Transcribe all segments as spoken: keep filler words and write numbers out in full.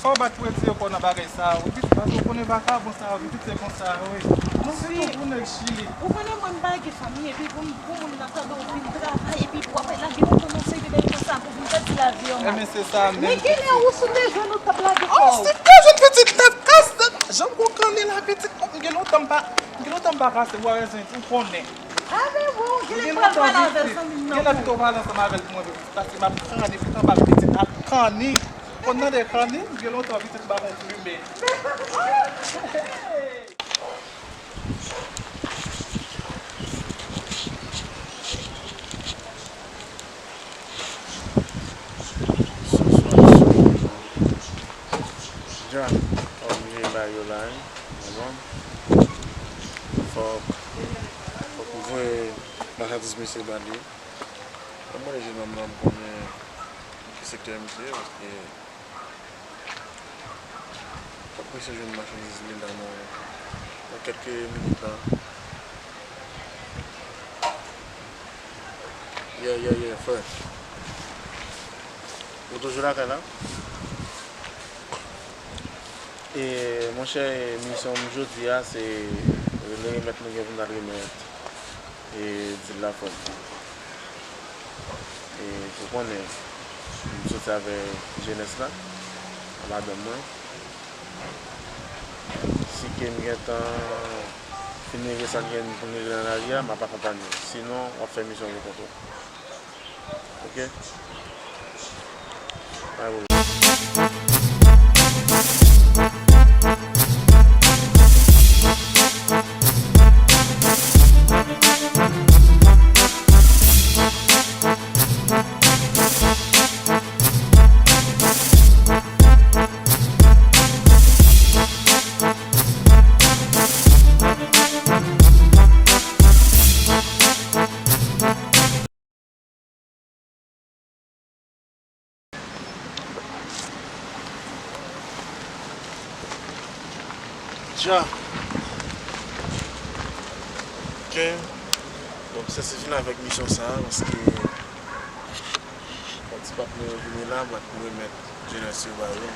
Ou pa t pou retire kò w nan bagay sa a, wi. Paske w konnen vakabon sa a, wi, pitit se konsa, wi. Nou se tou pou nèg Chili. Ou konnen mwen m pa gen fanmi, epi pou, pou moun nan tande w vin travay, epi w ap lage yon kòmanse de bèl konsa pou vin pèdi lavi w. Ebyen, se sa menm. Men genlè ou sou de jwenn ou t ap lage kò w. Oh, sou de jwenn pitit tèt kase tèt. Jan m gon kanni la, pitit. Oh, m gen lontan m pa, m gen lontan m pa kase bwa rèzen, ou konnen. Ah, men bon, genlè pral pale avè zanmi m nan. Genlè pito pale ansanm avè l pou mwen, paske m ap kanni, pitit anba pitit ap kanni. Konn tande kanni, m gen lontan pitit m pa konn plimen. Dja, oblije bay yo la, wi. Konprann? Fòk, fòk m voye machandiz misye ba li. Mwen mande jenòm nan, m konnen ki sektè misye ye, paske m ap prese jwenn machandiz li la nan, nan kèlke minit la. Yeah, yeah, yeah, frè. Ou toujou lakay la? E, monchè, misyon m jodi a, se rele remèt nou gen pou n al remèt, e, dil la frè m. E, ou konnen, m soti avè jenès la, a madanm mwen. Si ke m gentan fin regle sa k gen pou m regle nan lari a, m ap akonpanye w. Sinon, w ap fè misyon pou kont ou. Ok? Pa gen pwoblèm. Dja. Ok. Donk, se, se fini avèk misyon sa a, paske yon ti patnè yo vini la, mwen remèt jenès yo ba yo.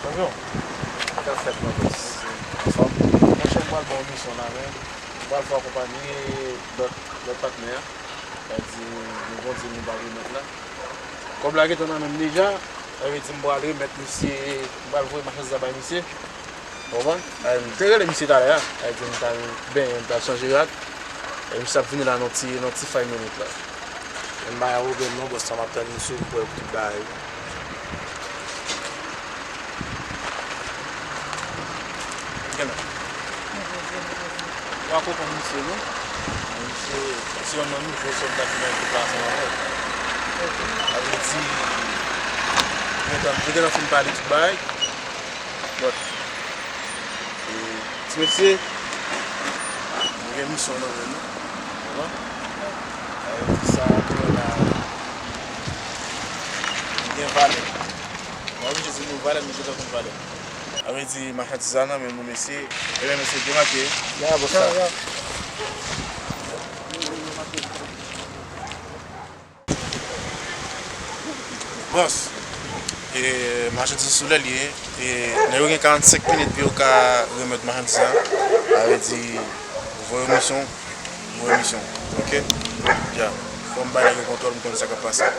Anpyon, sa fèt nan bòs. Anfòm. Monchè, m pral ba w misyon la, men m pral fè w akonpanye lòt, lòt patnè a. Sa vle di, nou gon dil nou pral remèt la. Kòb la gentan nan men m deja. Sa vle di, m pral remèt misye, m pral voye machandiz la bay misye. Ou konprann? Eh, m te rele misye talè a. Sa vle di, m t al benyen, m t al chanje rad. E misye ap vini la nan ti, nan ti five minit la. Men m pa gen pwoblèm non, bòs la, m ap tann misye pou m wè tout bagay. Genlè. Ou pa konprann misye, non? Misye, se yonn nan nouvo sòlda ki nan ekip la ansanm avè l. Sa vle di, nou gentan, nou gentan fin pale tout bagay. But, e, ti mesye, nou gen misyon nan men nou. Konprann? Sa vle di sa, kounye a la, li gen valè. Mwen oblije di nou valè, misye pa konn valè. Sa vle di machandiz la nan men nou, mesye. Ebyen, mesye, demake. Ya, bòs la. Ya, ya. Bòs, e, machandiz sou lè l ye. E, nèg yo gen karannsenk minit pou yo ka remèt machandiz la. Sa vle di, voye misyon, voye misyon. Ok? Ya. Fò m bay nèg yo kontwòl, m konn sa k ap pase.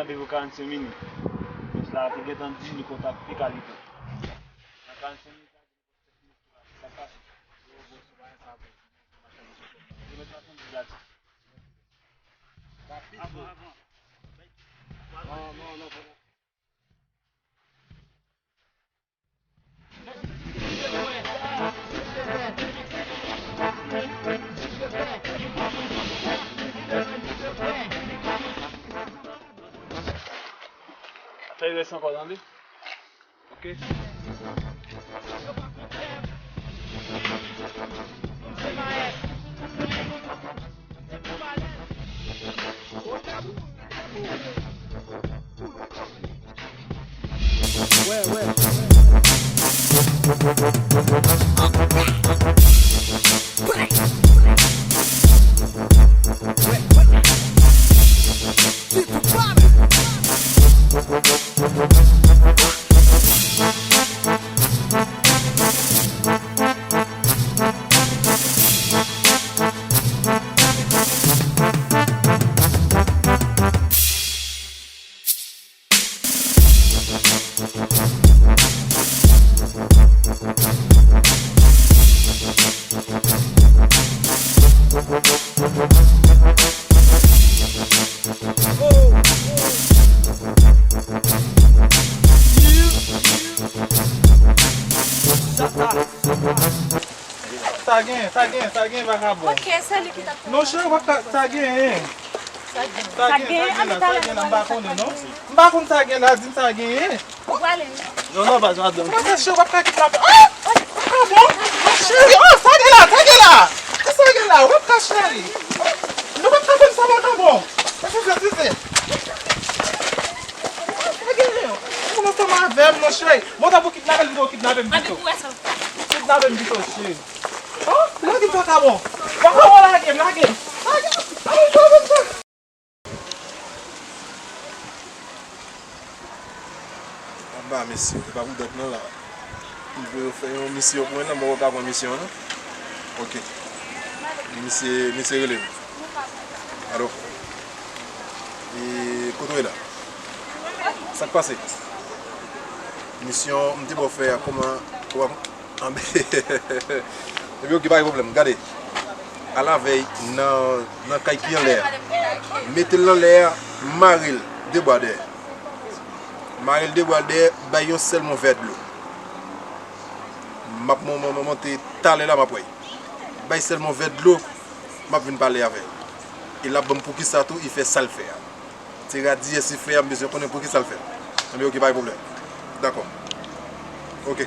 Randevou karannsenk minit. Bòs la te gentan di nou kontak pi kalite. Nan karannsenk minit, sa k pase? Yo, bòs, se pa yon sa vre. Yo mèt masandiz gratis. Rapid, bro. Non, non, non, non. Fè rès ankò, tande. Ok. Wè, wè. Sa gen, sa gen, sa gen, vakabon. Ok, se li ki t ap fè. Non, cheri, w ap ka, sa gen. Sa gen, sa gen la, sa gen la, m pa konnen, non. M pa konn sa gen la, di m sa gen. Ou prale, wi. Non, non, pa madanm. Mwen, se cheri, w ap ka kidnape. Ah! Vakabon! Cheri, oh, sa gen la, sa gen la. Ki sa gen la? W ap ka cheri. Nou p ap ka fè m sa, vakabon. Mwen, se, se, se, se. Sa gen. Ou ansanm avè m, non, cheri. Bon, tanpri kidnape l pito, kidnape m pito. Kidnape m pito, cheri. Oh, lage m vakabon. Vakabon, lage m, lage m. Lage m. Aba, mesye, se pa pou dòt non la. M vle yo fè yon misyon pou mwen, non, mwen pa pran misyon, non. Ok. Misye, misye rele m. Alo. E, kote w ye la? Sa k pase? Misyon, m te ba w fè a, kòman, kòman, anben, epi ok, pa gen pwoblèm. Gade, al avè l nan, nan kay ki anlè a. Mete l anlè a, mare l de bwa dèyè. Mare l de bwa dèyè, bay yon sèl yon vè dlo. M ap mon-, mon-, mon-, monte talè la, m ap wè l. Bay sèl yon vè dlo, m ap vin pale avè l. E l ap ban m poukisa tou, li fè sa l fè a. Se radiyès li fè a, m bezwen konnen poukisa l fè l. Anben, ok, pa gen pwoblèm. Dakò. Ok.